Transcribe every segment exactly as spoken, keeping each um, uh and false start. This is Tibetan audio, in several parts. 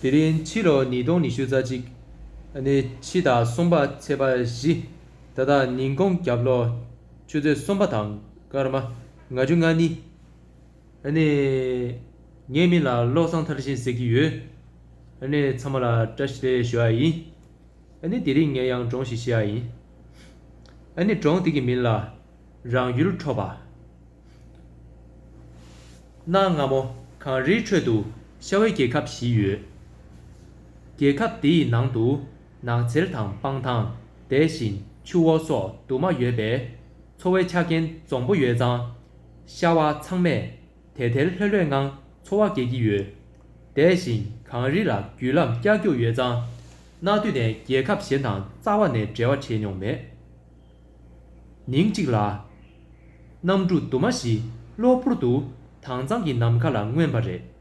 དེ་རིང་ཕྱི་ལོ་ཉིས་སྟོང་ཉི་ཤུ་རྩ་གཅིག་ཨ་ནི་ཕྱི་ཟླ་གསུམ་པ་ཚེས་པ་བཞི། ད་ལྟ་ཉིན་གུང་རྒྱབ་ལོགས་ཆུ་ཚོད་གསུམ་པ་དང་སྐར་མ་ལྔ་བཅུ་ང་གཉིས། ཨ་ནི་ངའི་མིང་ལ་བློ་བཟང་མཐར་ཕྱིན་ཟེར་གྱི་ཡོད། ཨ་ནི་ཚང་མ་ལ་བཀྲ་ཤིས་བདེ་ལེགས་ཞུ་བ་ཡིན། ཨ་ནི་དེ་རིང་ངས་ཡང་སྒྲུང་ཞིག་བཤད་ཡ་ཡིན། ཨ་ནི་སྒྲུང་དེ་གི་མིང་ལ་རང་ཡུལ་འཕྲོག་པ། གནའ་སྔ་མོ་གངས་རིའི་ཁྲོད་དུ་ཤ་བའི་རྒྱལ་ཁབ་བཞི་ཡོད། རྒྱལ་ཁབ་དེའི་ནང་དུ་ནགས་ཚལ་དང་སྤང་ཐང་། དེ་བཞིན་ཆུ་བོ་སོགས་དུ་མ་ཡོད་པས། འཚོ་བའི་ཆ་རྐྱེན་འཛོམས་པོ་ཡོད་ཙང་། ཤ་བ་ཚང་མས་དལ་དལ་ལྷོད་ལྷོད་ངང་འཚོ་བ་སྐྱེལ་གྱི་ཡོད། དེ་བཞིན་གངས་རི་ལ་བརྒྱུད་ལམ་ཀྱག་ཀྱོག་ཡོད་ཙང་། གནའ་དུས་ནས་རྒྱལ་ཁབ་གཞན་དང་རྩ་བ་ནས་འབྲེལ་བ་བྱས་མྱོང་མེད། ཉིན་གཅིག་ལ། གནམ་གྲུ་དུ་མ་བཞི་གློ་བུར་དུ་དྭངས་གཙང་གི་ནམ་མཁའ་ལ་མངོན་པ་རེད།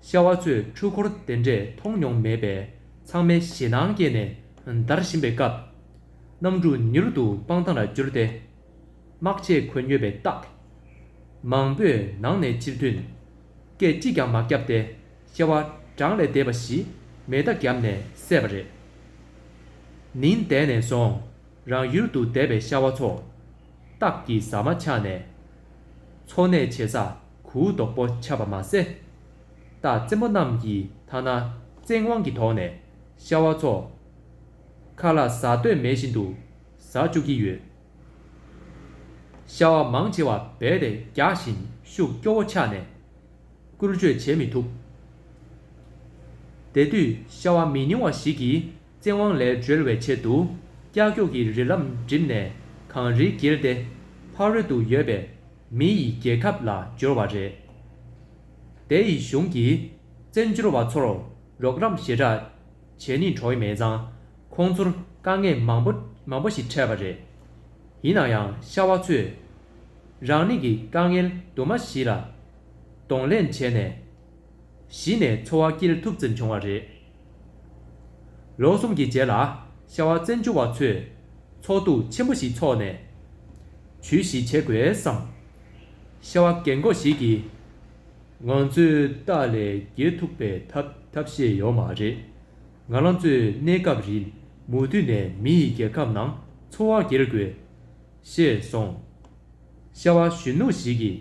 ཤ་བ་ཚོས་འཕྲུལ་འཁོར་དེ་འདྲས་མཐོང་མྱོང་མེད་པས། ཚང་མས་ཞེད་སྣང་སྐྱེས་ནས་འདར་བཞིན་པའི་སྐབས། གནམ་གྲུ་མྱུར་དུ་སྤང་ཐང་ལ་བསྒྱུར་ཏེ། དམག་ཆས་གོན་ཡོད་པའི་སྟག་མང་པོས་ནང་ནས་ཕྱིར་ཐོན། སྐད་ཅིག་ཀྱང་མ་བརྒྱབ་སྟེ། ཤ་བ་བྲང་ལས་འདས་པ་ཞིག་མེ་མདའ་བརྒྱབ་ནས་བསད་པ་རེད། ཉིན་དེ་ནས་བཟུང་། རང་ཡུལ་དུ་བསྡད་པའི་ཤ་བ་ཚོ་སྟག་གི་ཟ་མ་ཆག་ནས། འཚོ་གནས་བྱེད་ས་གུ་དོག་པོ་ཆགས་པ་མ་ཟད། སྟག་བཙན་པོ་རྣམས་ཀྱི་ཐ་ན་བཙན་དབང་གི་ཐོག་ནས་ཤ་བ་ཚོ་ཁ་ལག་ཟ་འདོད་མེད་བཞིན་དུ་ཟ་བཅུག་གི་ཡོད། ཤ་བ་མང་ཆེ་བ་རྦད་དེ་རྒྱགས་ཤིང་ཤུགས་སྐྱོ་བོ་ཆགས་ནས། བཀོལ་སྤྱོད་བྱེད་མི་ཐུབ། དེ་དུས་ཤ་བ་མི་ཉུང་བ་ཞིག་གིས་བཙན་དབང་ལས་སྒྲོལ་བའི་ཆེད་དུ། ཀྱག་ཀྱོག་གི་རི་ལམ་བསྒྲིབས་ནས་གངས་རིའི་དཀྱིལ་ཏེ། ཕ་རོལ་ཏུ་ཡོད་པའི་མི་ཡི་རྒྱལ་ཁབ་ལ་འབྱོར་བ་རེད། དེ་ཡི་གཞུང་གིས་བཙན་བྱོལ་བ་ཚོར་རོགས་རམ་ཞེ་དྲག་བྱེད་སྙིང་བྲོ་ཡི་མེད་ཙང་། ཁོང་ཚོར་དཀའ་ངལ་མང་པོ་མང་པོ་ཞིག་འཕྲད་པ་རེད། ཡིན་ན་ཡང་ཤ་བ་ཚོས་རང་ཉིད་ཀྱི་དཀའ་ངལ་དུ་མ་ཞིག་ལ་གདོང་ལེན་བྱས་ནས། གཞི་ནས་འཚོ་བ་སྐྱེལ་ཐུབ་ཙམ་བྱུང་བ་རེད། ལོ་གསུམ་གྱི་རྗེས་ལ་ཤ་བ་བཙན་བྱོལ་བ་ཚོས་ཚོགས་འདུ་ཆེན་པོ་ཞིག་འཚོགས་ནས། ཇུས་ཞིག་བྱེད་དགོས་བསམ། ཤ་བ་རྒན་གོག་ཞིག་གིས། ང་ཚོས་སྟག་ལས་རྒྱལ་ཐུབ་པའི་ཐབས་ཐབས་ཤེས་ཡོད་མ་རེད། ང་རང་ཚོས་གནས་སྐབས་རིང་མུ་མཐུད་ནས་མི་ཡི་རྒྱལ་ཁབ་ནང་འཚོ་བ་སྐྱེལ་དགོས། ཞེས་གསུངས། ཤ་བ་གཞོན་ནུ་ཞིག་གིས།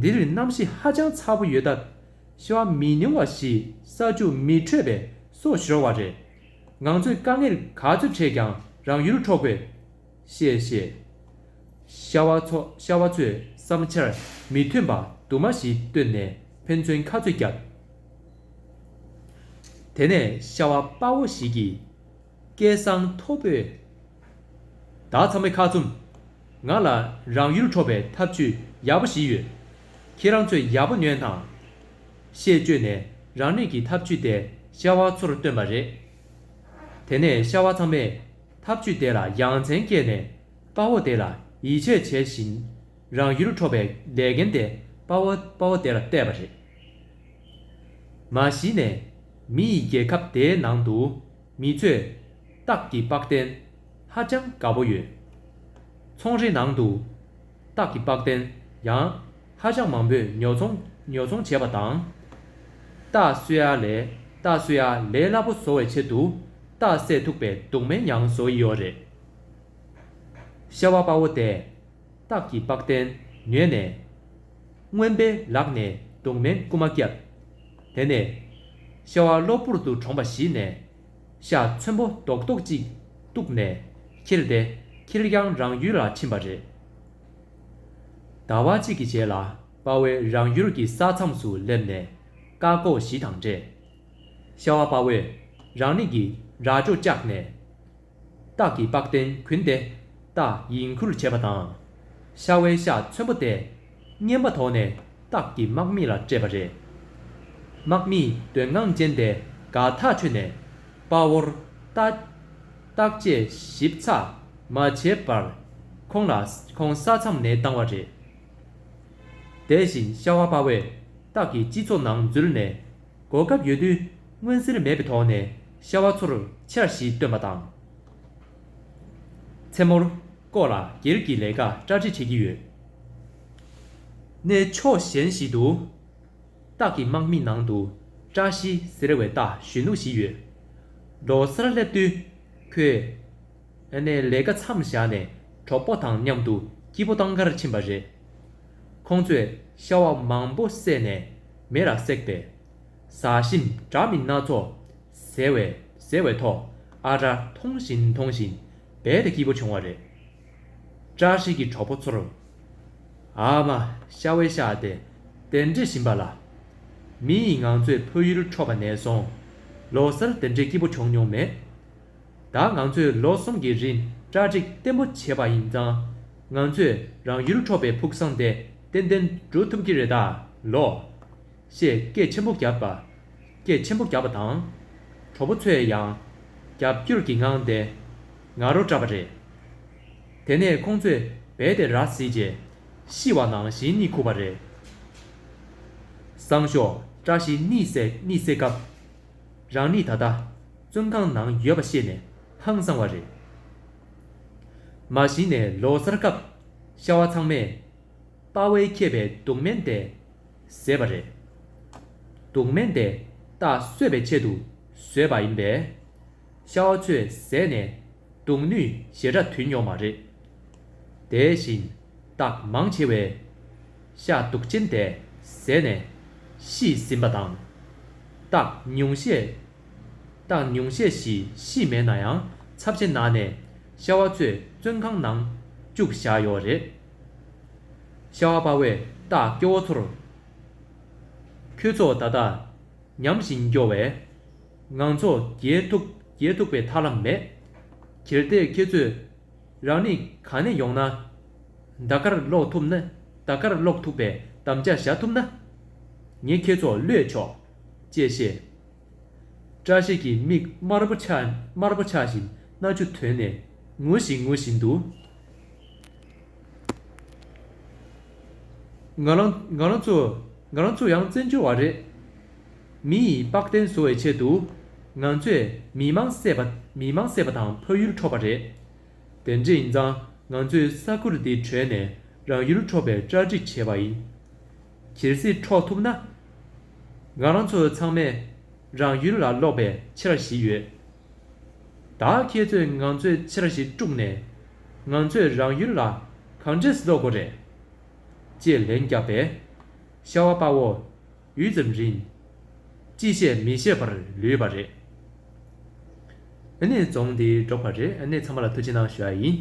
འདིར་གནམ་གཤིས་ཧ་ཅང་ཚ་པོ་ཡོད་སྟབས། ཤ་བ་མི་ཉུང་བ་ཞིག་ས་ཆུ་མི་འཕྲོད་པའི་སྲོག་ཤོར་བ་རེད། ང་ཚོས་དཀའ་ངལ་ག་ཚོད་འཕྲད་ཀྱང་རང་ཡུལ་འཕྲོག་དགོས། ཞེས་བཤད། ཤ་བ་ཚོ་ཤ་བ་ཚོས་བསམ་འཆར་མི་མཐུན་པ་དུ་མ་ཞིག་བཏོན་ནས་ཕན་ཚུན་ཁ་རྩོད་བརྒྱབ། དེ་ནས་ཤ་བ་དཔའ་བོ་ཞིག་གིས། སྐད་གསང་མཐོ་པོས། བདག་ཚང་མའི་ཁ་བཙུམ། ང་ལ་རང་ཡུལ་འཕྲོག་པའི་ཐབས་ཇུས་ཡག་པོ་ཞིག་ཡོད། ཁྱེད་རང་ཚོས་ཡག་པོ་ཉོན་དང་། ཞེས་བརྗོད་ནས་རང་ཉིད་ཀྱི་ཐབས་ཇུས་དེ་ཤ་བ་ཚོར་སྟོན་པ་རེད། དེ་ནས་ཤ་བ་ཚང་མས་ཐབས་ཇུས་དེ་ལ་ཡ་མཚན་སྐྱེས་ནས་དཔའ་བོ་དེ་ལ་ཡིད་ཆེས་བྱས་ཤིང་། རང་ཡུལ་འཕྲོག་པའི་ལས་འགན་དེ་དཔའ་བོ་དཔའ་བོ་དེ་ལ་གཏད་པ་རེད། མ་གཞི་ནས་མི་ཡི་རྒྱལ་ཁབ་དེའི་ནང་དུ་མི་ཚོས་སྟག་གི་པགས་གདན་ཧ་ཅང་དགའ་པོ་ཡོད། ཚོང་རའི་ནང་དུ་སྟག་གི་པགས་གདན་ཡང་ཧ་ཅང་མང་པོས་ཉོ་ཚོང་ཉོ་ཚོང་བྱས་པ་དང་། སྟག་གསོད་ཡ་ལས་སྟག་གསོད་ཡ་ལས་སླ་པོ་བཟོ་བའི་ཆེད་དུ་སྟག་བསད་ཐུབ་པའི་སྡུག་སྨོན་ཡང་བཟོ་ཡི་ཡོད་རེད། ཤ་བ་དཔའ་བོ་དེས་སྟག་གི་པགས་གདན་ཉོས་ནས། རྔོན་པའི་ལག་ནས་སྡུག་སྨོན་རྐུ་མ་བརྒྱབ། དེ་ནས་ཤ་བ་གློ་བུར་དུ་གྲོངས་པ་གཞི་ནས་ཤ་ཚོན་པོ་རྡོག་རྡོག་ཅིག་གཏུབས་ནས་ཁྱེར་ཏེ་ཁེར་རྐྱང་རང་ཡུལ་ལ་ཕྱིན་པ་རེད། ཟླ་བ་གཅིག་གི་རྗེས་ལ་དཔའ་བོས་རང་ཡུལ་གྱི་ས་མཚམས་སུ་སླེབས་ནས་བཀག་འགོག་ཞི་དང་འཕྲད། ཤ་བ་དཔའ་བོས་རང་ཉིད་ཀྱི་རྭ་ཅོ་བཅག་ནས། སྟག་གི་པགས་གདན་གུན་ཏེ་སྟག་ཡིན་ཁུལ་བྱས་པ་དང་། ཤ་བའི་ཤ་ཚོན་པོ་དེ་རྔན་པ་དོགས་ནས་སྟག་གི་དམག་མི་ལ་སྤྲད་པ་རེད། དམག་མིས་འདོད་དབང་ཅན་དེ་དགའ་ཐག་ཆོད་ནས་དཔའ་བོར་བརྟག་བརྟག་དཔྱད་ཞིབ་ཚགས་མ་བྱས་པར་ཁོང་ལ་ཁོང་ས་མཚམས་ནས་བཏང་བ་རེད། དེ་བཞིན་ཤ་བ་དཔའ་བོས་སྟག་གི་སྤྱི་ཚོགས་ནང་འཛུལ་ནས། གོ་སྐབས་ཡོད་དུས་མངོན་གསལ་མེད་པའི་ཐོག་ནས་ཤ་བ་ཚོར་ཆར་ཞིག་བཏོན་པ་དང་། མཚན་མོར་སྐོར་ལ་སྒེར་གྱི་ལས་ཀ་གྲ་སྒྲིག་བྱེད་ཀྱི་ཡོད། གནས་ཕྱོགས་གཞན་ཞིག་ཏུ། སྟག་གི་དམག་མི་ནང་དུ་ བཀྲ་ཤིས་ཟེར་བའི་རྟ་གཞོན་ནུ་ཞིག་ཡོད། ལོ་གསར་སླེབས་དུས་ཁོས་ཨ་ནི་ལས་ཀ་མཚམས་བཞག་ནས་གྲོགས་པོ་དང་མཉམ་དུ་སྐྱིད་པོ་ཏང་གར་ཕྱིན་པ་རེད། ཁོང་ཚོས་ཤ་བ་མང་པོ་བསད་ནས་མེ་ལ་བསྲེགས་པས། ཟ་ཞིམ་འདྲ་མིན་སྣ་ཚོགས་ཟས་བའི་ཟས་བའི་ཐོག་ཨ་བྲ་མཐོང་བཞིན་མཐོང་བཞིན་རྦད་དེ་སྐྱིད་པོ་བྱུང་བ་རེད། བཀྲ་ཤིས་ཀྱི་གྲོགས་པོ་ཚོར། ཨ་མ། ཤ་བའི་ཤ་དེ་དེ་འདྲ་ཞིམ་པ་ལ། མི་ཡིས་ང་ཚོའི་ཕ་ཡུལ་འཕྲོག་པ་ནས་བཟུང་ལོ་གསར་དེ་འདྲའི་སྐྱིད་པོ་བྱུང་མྱོང་མེད། ད་ང་ཚོས་ལོ་གསུམ་གྱི་རིང་གྲ་སྒྲིག་བརྟན་པོ་བྱས་པ་ཡིན་ཙང་། ང་ཚོས་རང་ཡུལ་འཕྲོག་པའི་ཕུགས་བསམ་དེ་ཏན་ཏན་འགྲུབ་ཐུབ་ཀྱི་རེད་ད་ལོ། ཞེས་སྐད་ཆེན་པོ་བརྒྱབ་པ། སྐད་ཆེན་པོ་བརྒྱབ་པ་དང་། གྲོགས་པོ་ཚོས་ཡང་རྒྱབ་སྐྱོར་གྱི་ངང་དེ་ང་རོ་བཀྲ་བ་རེད། དེ་ནས་ཁོང་ཚོས་རྦད་དེ་ར་བཟི་རྗེས་ཤི་བ་ནང་བཞིན་གཉིད་ཁུག་པ་རེད། སང་ཞོགས་བཀྲ་ཤིས་གཉིད་སད་གཉིད་སད་སྐབས། རང་ཉིད་ད་ལྟ་བཙོན་ཁང་ནང་ཡོད་པ་ཤེས་ནས་ཧང་སངས་པ་རེད། མ་གཞི་ནས་ལོ་གསར་སྐབས་ཤ་བ་ཚང་མས། དཔའ་བོས་ཁྱེར་བའི་གདུང་སྨན་དེ་བཟས་པ་རེད། གདུང་སྨན་དེ་སྟག་གསོད་པའི་ཆེད་དུ་བཟོས་པ་ཡིན་པས། ཤ་བ་ཚོས་བཟས་ནས་གདུང་ནུས་ཞེ་དྲག་ཐོན་ཡོད་མ་རེད། དེ་བཞིན་སྟག་མང་ཆེ་བས་ཤ་དུག་ཅན་དེ་བཟས་ནས་ཤི་ཟིན་པ་དང་། སྟག་ཉུང་ཤས། སྟག་ཉུང་ཤས་ཤིག་ཤི་མེད་ན་ཡང་ཚབས་ཆེ་གནང་ནས་ཤ་བ་ཚོས་བཙོན་ཁང་ནང་བཅུག་བཞག་ཡོད་རེད། ཤ་བ་དཔའ་བོས་སྟག་སྐྱོ་བོ་ཚོར། ཁྱོད་ཚོ་ད་ལྟ་ཉམས་བཞིན་སྐྱོ་བས། ང་ཚོ་རྒྱལ་ཐུབ་རྒྱལ་ཐུབ་པའི་ཐབས་ལམ་མེད། གལ་ཏེ་ཁྱེད་ཚོས་རང་ཉིད་ག་ནས་ཡོང་ན། ད་གར་ལོག་ཐུབ་ན། ད་གར་ལོག་ཐུབ་པའི་དམ་བཅའ་བཞག་ཐུབ་ན། ངས་ཁྱེད་ཚོ་གློད་ཆོག་ཅེས་བཤད། བཀྲ་ཤིས་ཀྱི་མིག་དམར་པོ་ཆགས་དམར་པོ་ཆགས་བཞིན་སྣ་ཆུ་ཐོན་ནས་ངུ་བཞིན་ངུ་བཞིན་དུ། ང་རང་ང་རང་ཚོ་ང་རང་ཚོ་ཡང་བཙན་བྱོལ་བ་རེད། མི་ཡིས་དཔག་བསྟན་བཟོ་བའི་ཆེད་དུ་ང་ཚོས་མི་མང་བསད་པ་མི་མང་བསད་པ་དང་ཕ་ཡུལ་འཕྲོག་པ་རེད། དེ་འདྲ་ཡིན་ཙང་ང་ཚོས་ས་ཁུལ་འདི་བྲོས་ནས་རང་ཡུལ་འཕྲོག་པའི་གྲ་སྒྲིག་བྱས་པ་ཡིན། གལ་སྲིད་འཕྲོག་ཐུབ་ན། ང་རང་ཚོ་ཚང་མས་རང་ཡུལ་ལ་ལོག་པའི་འཆར་གཞི་ཡོད། ད་ཁྱེད་ཚོས་ང་ཚོའི་འཆར་གཞི་དཀྲུགས་ནས་ང་ཚོས་རང་ཡུལ་ལ་གང་འདྲས་ལོག་དགོས་རེད། ཅེས་ལན་བརྒྱབ་པས། ཤ་བ་དཔའ་བོ་ཡུད་ཙམ་རིང་ཅི་བཤད་མི་ཤེས་པར་ལུས་པ་རེད། ཨ་ནི་རྫོང་འདི་འགྲོ་བ་རེད། ཨ་ནི་ཚང་མ་ལ་ཐུགས་རྗེ་གནང་ཞུ་ཡ་ཡིན།